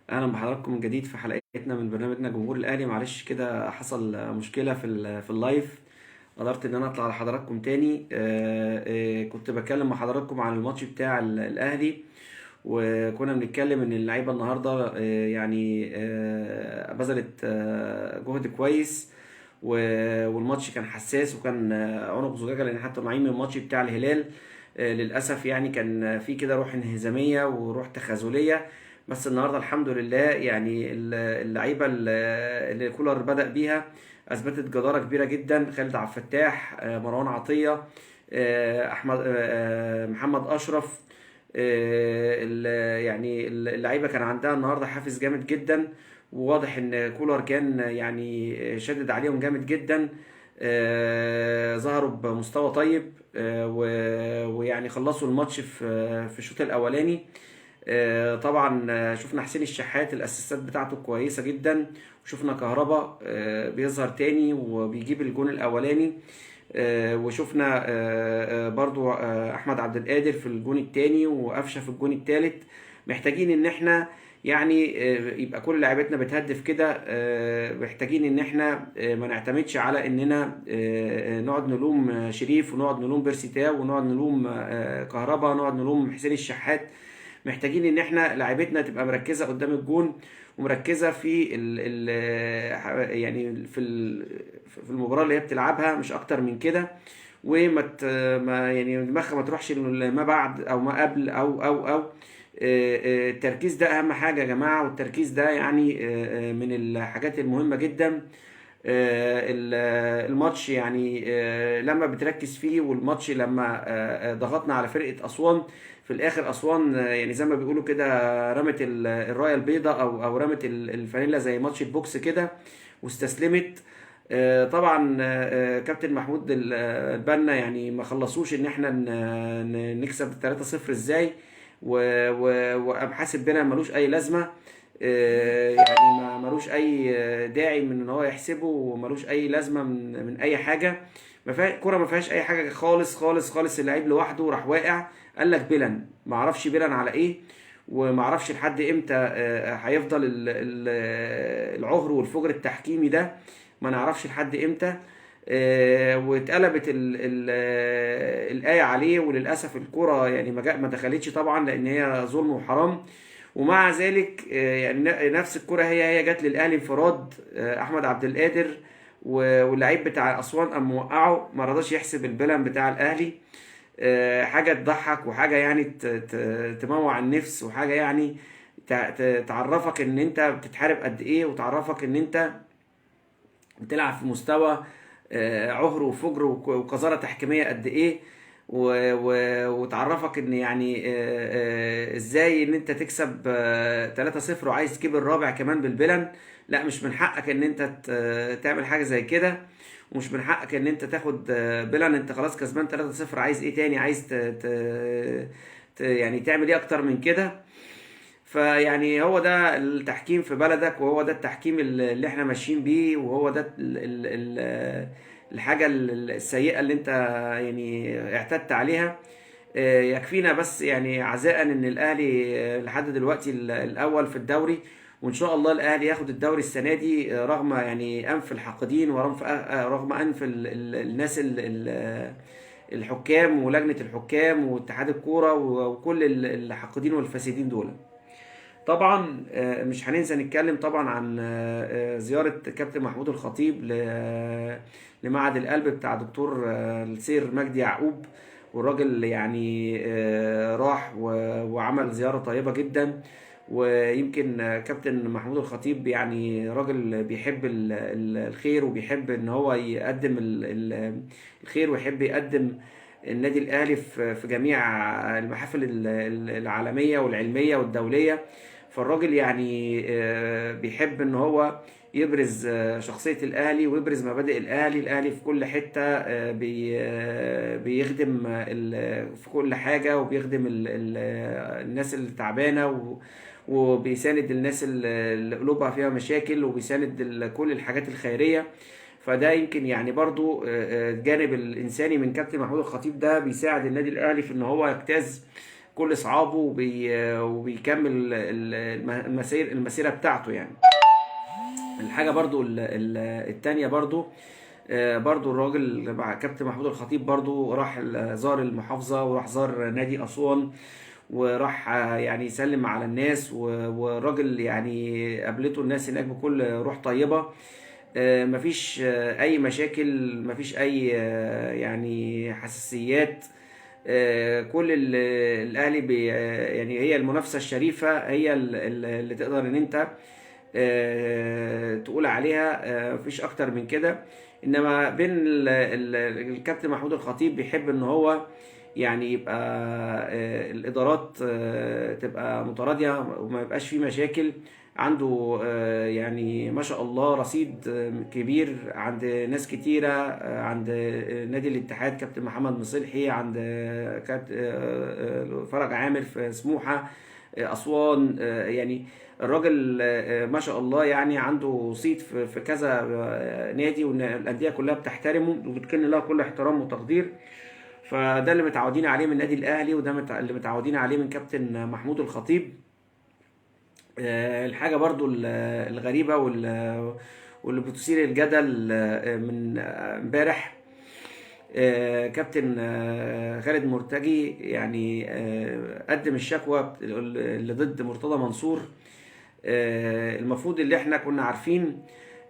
اهلا بحضراتكم من جديد في حلقتنا من برنامجنا جمهور الاهلي. معلش كده حصل مشكلة في ال live، قدرت ان انا اطلع لحضراتكم تاني. كنت بتكلم مع حضراتكم عن الماتش بتاع الاهلي، وكنا بنتكلم ان اللعيبة النهارده بذلت جهد كويس، والماتش كان حساس وكان عنق زجاجة، لان حتى طالعين من الماتش بتاع الهلال للاسف يعني كان في كده روح انهزاميه وروح تخاذليه. بس النهارده الحمد لله يعني اللعيبة اللي كولر بدأ بيها اثبتت جداره كبيرة جدا. خالد عبد الفتاح، مروان عطية، احمد، محمد اشرف، يعني اللعيبة كان عندها النهارده حافز جامد جدا، وواضح ان كولر كان يعني شدد عليهم جامد جدا. ظهروا بمستوى طيب، ويعني خلصوا الماتش في الشوط الاولاني. طبعا شفنا حسين الشحات الاسيستات بتاعته كويسة جدا، وشفنا كهربا بيظهر تاني وبيجيب الجون الاولاني، وشفنا برضو احمد عبد القادر في الجون التاني وقفشه في الجون التالت. محتاجين ان احنا يعني يبقى كل لعيبتنا بتهدف كده. محتاجين ان احنا ما نعتمدش على اننا نقعد نلوم شريف، ونقعد نلوم بيرسي تاو، ونقعد نلوم كهربا، ونقعد نلوم حسين الشحات. محتاجين ان احنا لعيبتنا تبقى مركزه قدام الجون، ومركزه في ال ال يعني في ال في المباراة اللي هي بتلعبها، مش اكتر من كده. وما ما يعني دماغها ما تروحش ما بعد او ما قبل او او او التركيز ده اهم حاجة يا جماعة، والتركيز ده يعني من الحاجات المهمة جدا. الماتش يعني لما بتركز فيه، والماتش لما ضغطنا على فرقة أسوان في الآخر، أسوان يعني زي ما بيقولوا كده رمت الراية البيضاء أو رمت الفانيلا زي ماتش البوكس كده واستسلمت. طبعا كابتن محمود البنا يعني ما خلصوش ان احنا نكسب 3-0 ازاي، وقام حاسب بينا ملوش اي لازمه، يعني ملوش اي داعي من ان هو يحسبه، وملوش اي لازمه من اي حاجة. ما فيها كرة، ما فيهاش اي حاجة خالص خالص خالص. اللعيب لوحده راح واقع، قال لك بيلن، ما اعرفش بيلن على ايه، وما اعرفش لحد امتى هيفضل العهر والفجر التحكيمي ده، ما نعرفش لحد امتى. واتقلبت الآية عليه، وللأسف الكرة يعني ما دخلتش طبعا، لأن هي ظلم وحرام. ومع ذلك يعني نفس الكرة هي جت للأهلي انفراد، أحمد عبد القادر واللعيب بتاع أسوان قام موقعه، ما رضاش يحسب البلن بتاع الأهلي. حاجة تضحك، وحاجة يعني تموع النفس، وحاجة يعني تعرفك إن أنت بتتحارب قد إيه، وتعرفك إن أنت بتلعب في مستوى عهر وفجر وقذارة تحكيمية قد إيه، وتعرفك إن يعني إزاي إن أنت تكسب 3-0 وعايز تجيب الرابع كمان بالبلن. لا، مش من حقك إن أنت تعمل حاجة زي كده، ومش من حقك إن أنت تاخد بلن. أنت خلاص كسبان 3-0، عايز إيه تاني؟ عايز تعمل إيه أكتر من كده؟ فيعني هو ده التحكيم في بلدك، وهو ده التحكيم اللي احنا ماشيين بيه، وهو ده الحاجة السيئة اللي انت يعني اعتدت عليها. يكفينا بس يعني عزاء ان الاهلي لحد دلوقتي الاول في الدوري، وان شاء الله الاهلي ياخد الدوري السنة دي، رغم يعني انف الحاقدين، ورغم رغم انف الناس الحكام ولجنة الحكام واتحاد الكورة وكل الحاقدين والفاسدين دول. طبعا مش هننسى نتكلم طبعا عن زيارة كابتن محمود الخطيب لمعهد القلب بتاع دكتور السير مجدي يعقوب، والراجل راح وعمل زيارة طيبة جدا. ويمكن كابتن محمود الخطيب يعني راجل بيحب الخير، وبيحب ان هو يقدم الخير، ويحب يقدم النادي الاهلي في جميع المحافل العالمية والعلمية والدولية. فالراجل بيحب ان هو يبرز شخصية الاهلي ويبرز مبادئ الاهلي. الاهلي في كل حتة، بيخدم في كل حاجة، وبيخدم الناس اللي تعبانة، وبيساند الناس اللي قلوبها فيها مشاكل، وبيساند كل الحاجات الخيرية. فده يمكن برضو الجانب الإنساني من كابتن محمود الخطيب ده بيساعد النادي الأهلي في إن هو يجتاز كل صعابه وبيكمل المسيرة بتاعته يعني. الحاجة برضو التانية برضو، برضو الراجل مع كابتن محمود الخطيب برضو راح زار المحافظة وراح زار نادي أسوان، وراح يعني يسلم على الناس، والراجل يعني قابلته الناس هناك بكل روح طيبة. مفيش أي مشاكل، مفيش أي يعني حساسيات. كل الأهلي يعني هي المنافسة الشريفة هي اللي تقدر إن أنت تقول عليها، مفيش أكتر من كده. إنما بين الكابتن محمود الخطيب بيحب إن هو يعني يبقى الإدارات تبقى متراضية وما يبقاش فيه مشاكل. عنده يعني ما شاء الله رصيد كبير عند ناس كتيرة، عند نادي الاتحاد كابتن محمد مصلحي، عند كابتن فرج عامر في سموحة، أسوان. يعني الراجل ما شاء الله يعني عنده صيت في كذا نادي، والأندية كلها بتحترمه وبتكن له كل احترام وتقدير. فده اللي متعودين عليه من النادي الأهلي، وده اللي متعودين عليه من كابتن محمود الخطيب. الحاجة برضو الغريبة واللي بتثير الجدل من امبارح، كابتن خالد مرتجي يعني قدم الشكوى اللي ضد مرتضى منصور. المفروض اللي احنا كنا عارفين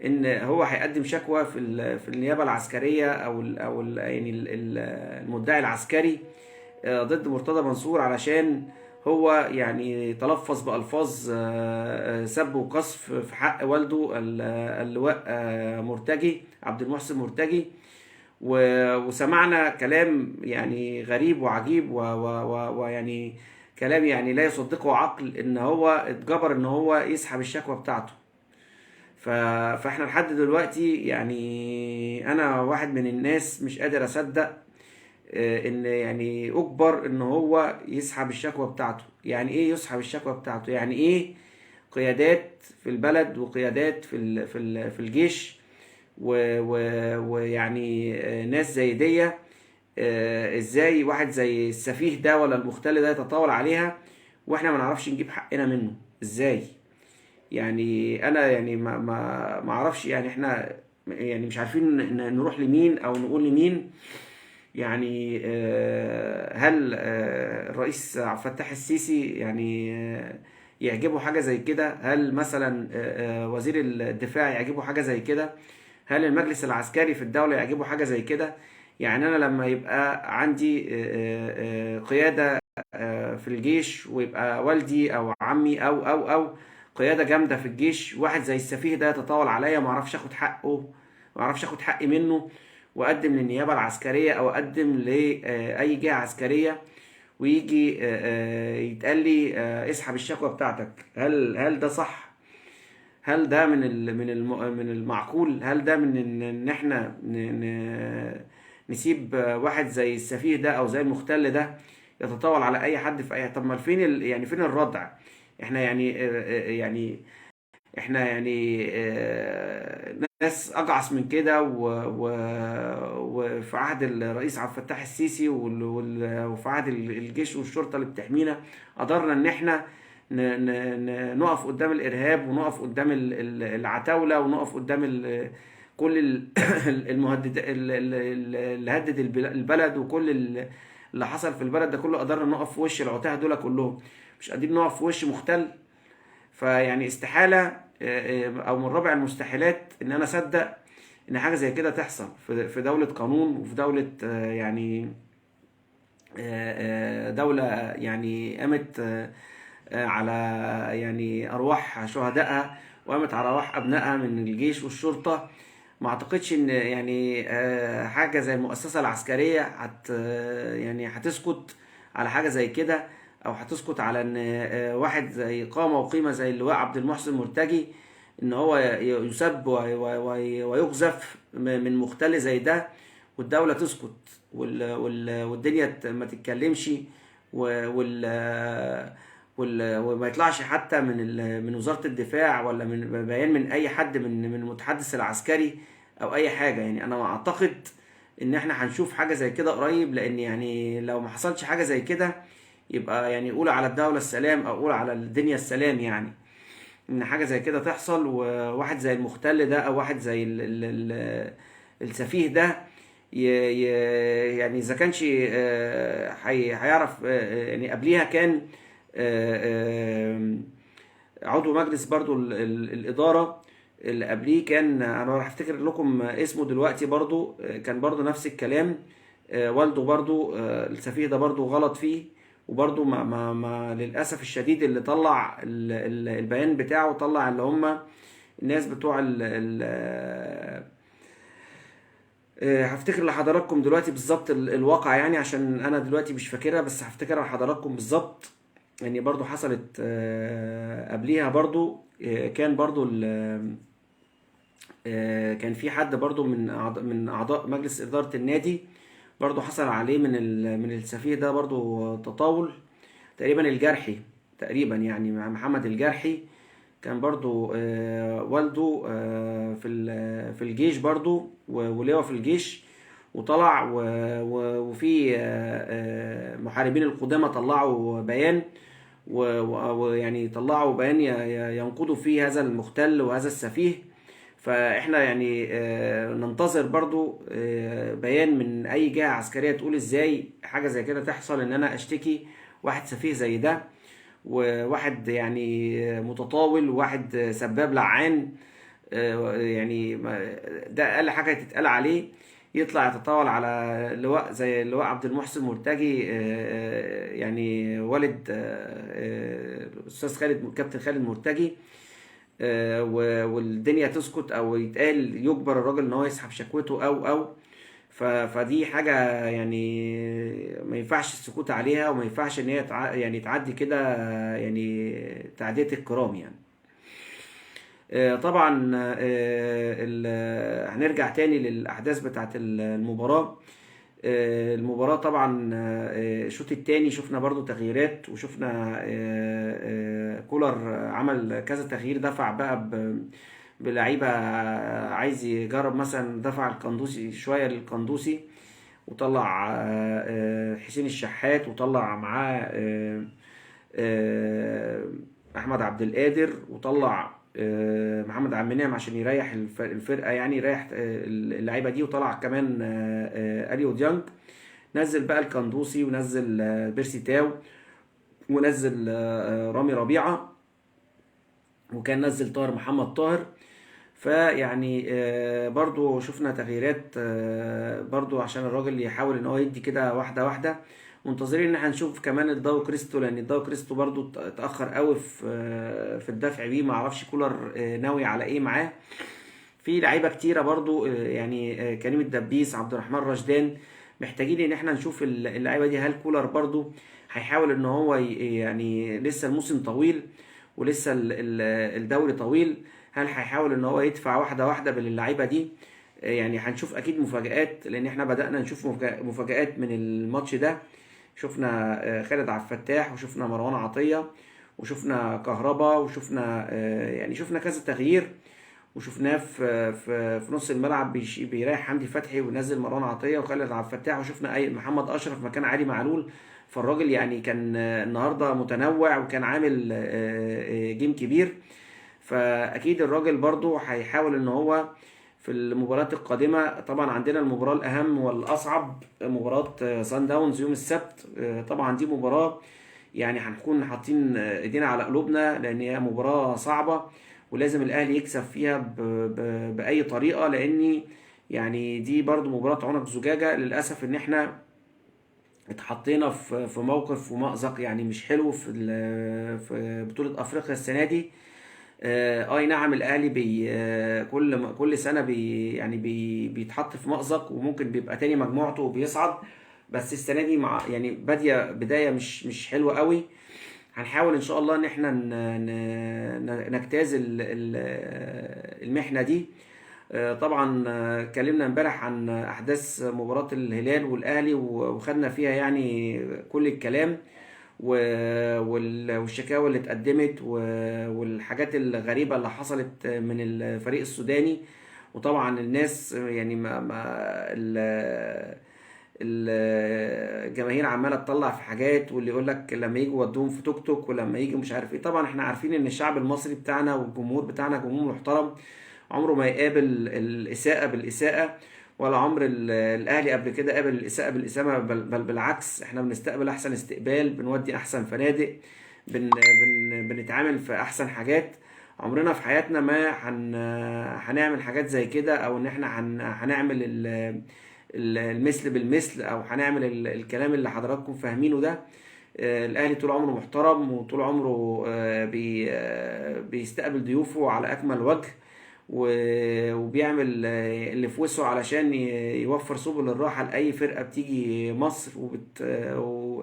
ان هو هيقدم شكوى في النيابة العسكرية او المدعي العسكري ضد مرتضى منصور، علشان هو يعني تلفظ بألفاظ سب وقصف في حق والده اللواء مرتجي عبد المحسن مرتجي. وسمعنا كلام يعني غريب وعجيب ويعني كلام يعني لا يصدقه عقل، ان هو اتجبر ان هو يسحب الشكوى بتاعته. فاحنا لحد دلوقتي يعني انا واحد من الناس مش قادر اصدق ان يعني اجبر ان هو يسحب الشكوى بتاعته. يعني ايه يسحب الشكوى بتاعته؟ يعني ايه قيادات في البلد وقيادات في الجيش ويعني ناس زي دي، ازاي واحد زي السفيه ده ولا المختل ده يتطاول عليها واحنا ما نعرفش نجيب حقنا منه ازاي؟ يعني انا يعني ما اعرفش، يعني احنا يعني مش عارفين نروح لمين او نقول لمين. يعني هل الرئيس عبد الفتاح السيسي يعني يعجبه حاجة زي كده؟ هل مثلا وزير الدفاع يعجبه حاجة زي كده؟ هل المجلس العسكري في الدولة يعجبه حاجة زي كده؟ يعني أنا لما يبقى عندي قيادة في الجيش ويبقى والدي أو عمي أو أو أو قيادة جامدة في الجيش، واحد زي السفيه ده يتطاول عليا وما اعرفش اخد حقه، ما اعرفش اخد حقي منه، واقدم للنيابة العسكرية او اقدم لأي جهة عسكرية، ويجي يتقال لي اسحب الشكوى بتاعتك. هل ده صح؟ هل ده من المعقول؟ هل ده من ان احنا نسيب واحد زي السفيه ده او زي المختل ده يتطاول على اي حد في اي؟ طب ما فين يعني فين الردع؟ احنا يعني يعني احنا يعني ناس اجعص من كده، وفي عهد الرئيس عبد الفتاح السيسي وفي عهد الجيش والشرطة اللي بتحمينا قدرنا ان احنا نقف قدام الارهاب، ونقف قدام العتاوله، ونقف قدام كل المهدد اللي هدد البلد، وكل اللي حصل في البلد ده كله قدرنا نقف في وش العتاه دول كلهم. مش قادرين نقف في وش مختل. فيعني استحالة او من رابع المستحيلات ان انا اصدق ان حاجة زي كده تحصل في دولة قانون، وفي دولة يعني دولة يعني قامت على يعني ارواح شهدائها، وقامت على ارواح ابنائها من الجيش والشرطة. ما اعتقدش ان يعني حاجة زي المؤسسة العسكرية يعني هتسكت على حاجة زي كده، او هتسكت على ان واحد زي قامة وقيمة زي اللواء عبد المحسن مرتجي ان هو يسب ويقذف من مختل زي ده، والدولة تسكت والدنيا ما تتكلمش، وما يطلعش حتى من وزارة الدفاع ولا من بيان من اي حد من المتحدث العسكري او اي حاجة. يعني انا اعتقد ان احنا هنشوف حاجة زي كده قريب، لان يعني لو ما حصلش حاجة زي كده يبقى يعني قول على الدولة السلام او قول على الدنيا السلام، يعني ان حاجة زي كده تحصل، وواحد زي المختل ده او واحد زي ال ال ال السفيه ده يعني اذا كانش هيعرف، يعني قبليها كان عضو مجلس برضو الإدارة اللي قبليه، كان أنا راح أفتكر لكم اسمه دلوقتي، برضو كان برضو نفس الكلام، والده برضو السفيه ده برضو غلط فيه، وبرضو ما للأسف الشديد اللي طلع البيان بتاعه، طلع اللي هم الناس بتوع هفتكر لحضراتكم دلوقتي بالظبط الواقع، يعني عشان أنا دلوقتي مش فاكرها، بس هفتكرها لحضراتكم بالظبط. يعني برضو حصلت قبليها برضو، كان برضو كان في حد برضو من أعضاء مجلس إدارة النادي برضو حصل عليه من السفيه ده برضو تطاول، تقريبا الجرحي، تقريبا يعني مع محمد الجرحي، كان برضو والده في الجيش برضو، ولواء في الجيش، وطلع وفي محاربين القدامى طلعوا بيان، ويعني طلعوا بيان ينقضوا فيه هذا المختل وهذا السفيه. فاحنا ننتظر برضو بيان من اي جهة عسكرية تقول ازاي حاجة زي كده تحصل، ان انا اشتكي واحد سفيه زي ده، وواحد متطاول، وواحد سباب لعان، ده اقل حاجة تتقال عليه، يطلع يتطاول على لواء زي اللواء عبد المحسن مرتجي، يعني والد الاستاذ خالد، كابتن خالد مرتجي، والدنيا تسكت او يتقال يجبر الراجل ان هو يسحب شكوته او فدي حاجة ما ينفعش السكوت عليها، وما ينفعش ان هي تعدي كده، تعدية الكرام يعني. طبعا، هنرجع تاني للأحداث بتاعت المباراة. المباراة طبعا، الشوط التاني شفنا برضو تغييرات، وشفنا، كولر عمل كذا تغيير، دفع بقى بلعيبة عايز يجرب، مثلا دفع القندوسي شوية للقندوسي، وطلع حسين الشحات، وطلع معاه أحمد عبد القادر، وطلع محمد عبد المنعم عشان يريح الفرقة، يعني يريح اللعيبة دي، وطلع كمان أليو ديانج. نزل بقى القندوسي، ونزل بيرسي تاو، ونزل رامي ربيعة، وكان نزل طاهر محمد طاهر. برضو شفنا تغييرات، برضو عشان الراجل يحاول ان هو يدي كده واحدة واحدة. منتظرين ان احنا نشوف كمان الداو كريستو، لان الداو كريستو برضو اتأخر قوي في الدفع بيه، ما اعرفش كولر ناوي على ايه معاه. في لعيبة كتيرة برضو، كريم الدبيس، عبد الرحمن رشدان، محتاجين ان احنا نشوف اللعيبة دي. هل كولر برضو هيحاول ان هو لسه الموسم طويل ولسه الدوري طويل، هل هيحاول ان هو يدفع واحدة واحدة باللعيبة دي؟ هنشوف اكيد مفاجآت، لان احنا بدأنا نشوف مفاجآت من الماتش ده. شفنا خالد عبد الفتاح، وشفنا مروان عطية، وشفنا كهربا، وشفنا، شفنا كذا تغيير، وشفناه في نص الملعب بيريح حمدي فتحي وينزل مروان عطية وخالد عبد الفتاح، وشفنا محمد أشرف مكان علي معلول. فالراجل كان النهارده متنوع وكان عامل جيم كبير. فأكيد الراجل برضو هيحاول إن هو في المباريات القادمة، طبعا عندنا المباراة الأهم والأصعب، مباراة سان داونز يوم السبت. طبعا دي مباراة هنكون حاطين ايدينا على قلوبنا، لأن هي مباراة صعبة ولازم الأهلي يكسب فيها بأي طريقة، لأن دي برضو مباراة عنق زجاجة. للأسف إن إحنا اتحطينا في موقف ومأزق مش حلو في بطولة أفريقيا السنة دي. أي نعم الأهلي كل سنة بيتحط في مأزق وممكن بيبقى تاني مجموعته وبيصعد، بس السنة دي بادية بداية مش حلوة قوي. هنحاول إن شاء الله إن إحنا نجتاز المحنة دي. طبعا، اتكلمنا امبارح عن أحداث مباراة الهلال والأهلي وخدنا فيها كل الكلام والشكاوى اللي اتقدمت والحاجات الغريبة اللي حصلت من الفريق السوداني. وطبعا الناس يعني ما, ما الجماهير عماله تطلع في حاجات، واللي يقول لك لما يجوا ودوهم في توك توك، ولما يجي مش عارف ايه. طبعا احنا عارفين ان الشعب المصري بتاعنا والجمهور بتاعنا جمهور محترم، عمره ما يقابل الإساءة بالإساءة، ولا عمر الأهلي قبل كده قابل الإساءة بالإساءة، بل بالعكس احنا بنستقبل أحسن استقبال، بنودي أحسن فنادق، بن بن بنتعامل في أحسن حاجات. عمرنا في حياتنا ما هنعمل حاجات زي كده، أو إن احنا هنعمل المثل بالمثل، أو هنعمل الكلام اللي حضراتكم فاهمينه ده. الأهلي طول عمره محترم، وطول عمره بيستقبل ضيوفه على أكمل وجه، وبيعمل اللي في وسعه علشان يوفر سبل الراحة لأي فرقة بتيجي مصر،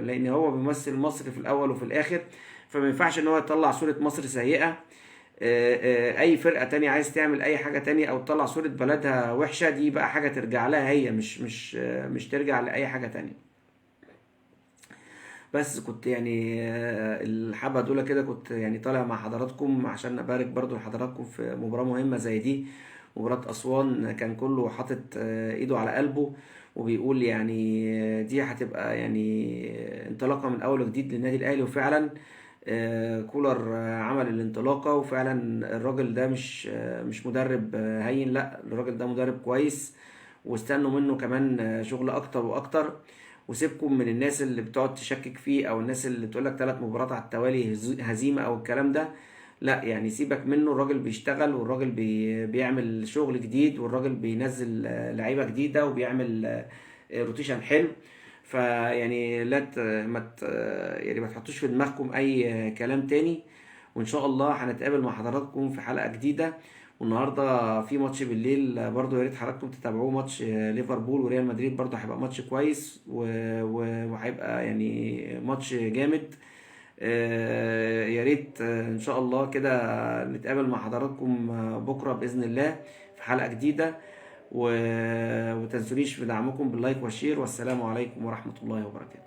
لأن هو بيمثل مصر في الأول وفي الآخر، فما ينفعش إن هو يطلع صورة مصر سيئة. أي فرقة تانية عايز تعمل أي حاجة تانية أو تطلع صورة بلدها وحشة، دي بقى حاجة ترجع لها هي، مش ترجع لأي حاجة تانية. بس كنت الحبة دول كده كنت طالع مع حضراتكم عشان أبارك برضو لحضراتكم في مباراة مهمة زي دي، مباراة أسوان. كان كله حاطط إيده على قلبه وبيقول دي هتبقى انطلاقة من أول وجديد للنادي الأهلي، وفعلا كولر عمل الانطلاقة، وفعلا الراجل ده مش مدرب هين، لا الراجل ده مدرب كويس، واستنوا منه كمان شغل أكتر وأكتر. وسيبكم من الناس اللي بتقعد تشكك فيه، او الناس اللي تقولك 3 مباريات على التوالي هزيمة او الكلام ده، لا سيبك منه. الراجل بيشتغل، والراجل بيعمل شغل جديد، والراجل بينزل لعيبة جديدة، وبيعمل rotation حلو. فيعني لا ت-، ما ت-، يعني ما تحطوش في دماغكم اي كلام تاني. وان شاء الله هنتقابل مع حضراتكم في حلقة جديدة. والنهارده في ماتش بالليل برضو، يا ريت حضراتكم تتابعوه، ماتش ليفربول وريال مدريد، برضو هيبقى ماتش كويس وهيبقى ماتش جامد. يا ريت ان شاء الله كده نتقابل مع حضراتكم بكره باذن الله في حلقه جديده، وتنسونيش في دعمكم بال like وال share. والسلام عليكم ورحمه الله وبركاته.